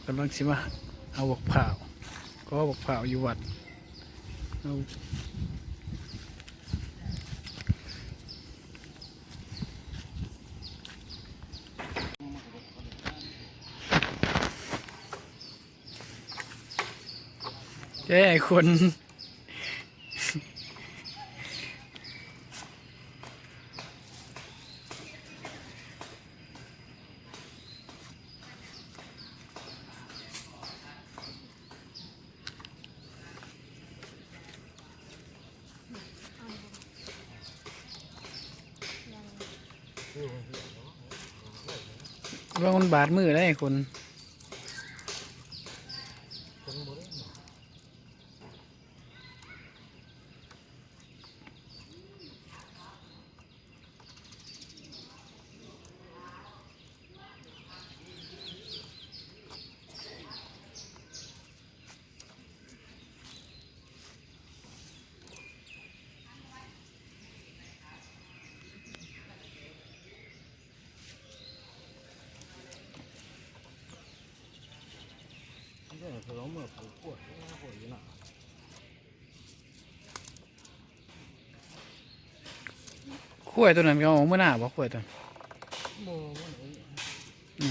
ກຳລັງຊິມາເອົາບັກພ້າວ ກໍບັກພ້າວຢູ່ວັດ ເອົາ ແຕ່ຄົນ ລະວັງມັນບາດມືໄດ໋ຄົນ. ຄວາຍຕົວນັ້ນກໍເອົາອອກມື້ໜ້າບໍ່ ຄວາຍຕົວນັ້ນ? ບໍ່ ບໍ່ໄດ້. ອ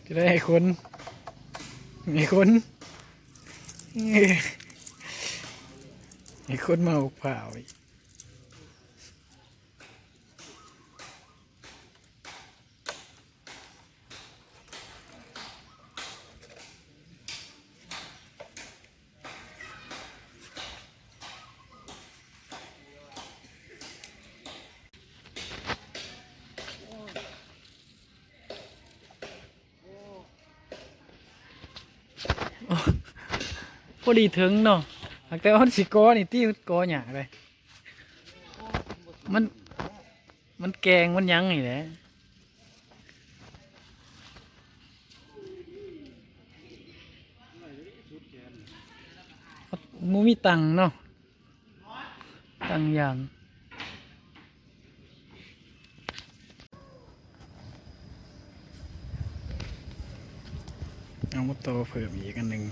ໍ ຈະໄດ້ໃຫ້ຄົນ ໃຫ້ຄົນ ໃຫ້ຄົນມາອົບພ້າວອີກ. ພໍດີເຖິງເນາະ ຫາກແຕ່ວ່າມັນຊິກໍນີ້ຕິ ມັນກໍຍາກເລີຍ ມັນ ມັນແກ່ງມັນຫຍັງນີ້ແຫຼະ ບໍ່ມີຕັງເນາະ ຕັງຢາງ. ເອົາມາຕໍ່ເພີ່ມອີກອັນໜຶ່ງ.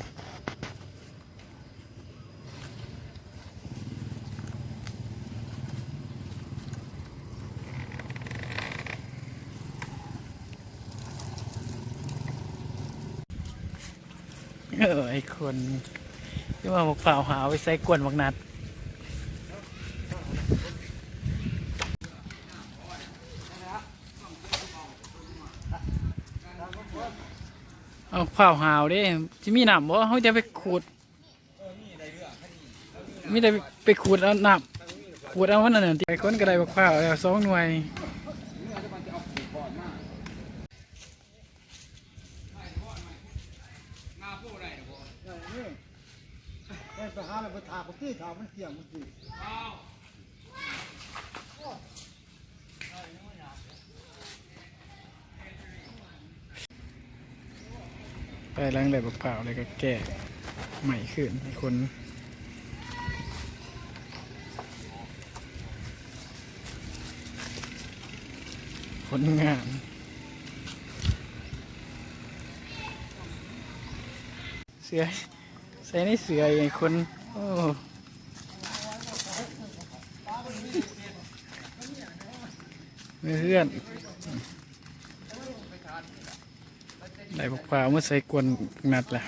ເອີ ໄອ້ຄົນ ຄືວ່າບັກພ້າວຫາເອົາໄປໃສ່ກວນບັກນັດ. ເອົາພ້າວຫາວເດ້ ຊິມີນ້ຳບໍ່? ເຮົາຈະໄປຂູດ ມີແຕ່ໄປຂູດເອົານ້ຳ ຂູດເອົາມັນນັ້ນຕິ. ໄອ້ຄົນກໍໄດ້ບັກພ້າວແລ້ວສອງໜ່ວຍ. ໄປຫາແລ້ວໄປຖາກເມື່ອກີ້ ຖາກມັນກ້ຽງເມື່ອກີ້. ໄປຫຼັງໄດ້ບັກພ້າວແລ້ວກໍແກ້ໄມ້ຄືນໃຫ້ຄົນ ຄົນງານ ເສືອ ໃສ່ໃນເສືອອີກຄົນ ໂອ້ ໃນເຮືອນ ໄດ້ບັກພ້າວມາໃສ່ກວນນັດແລ້ວ.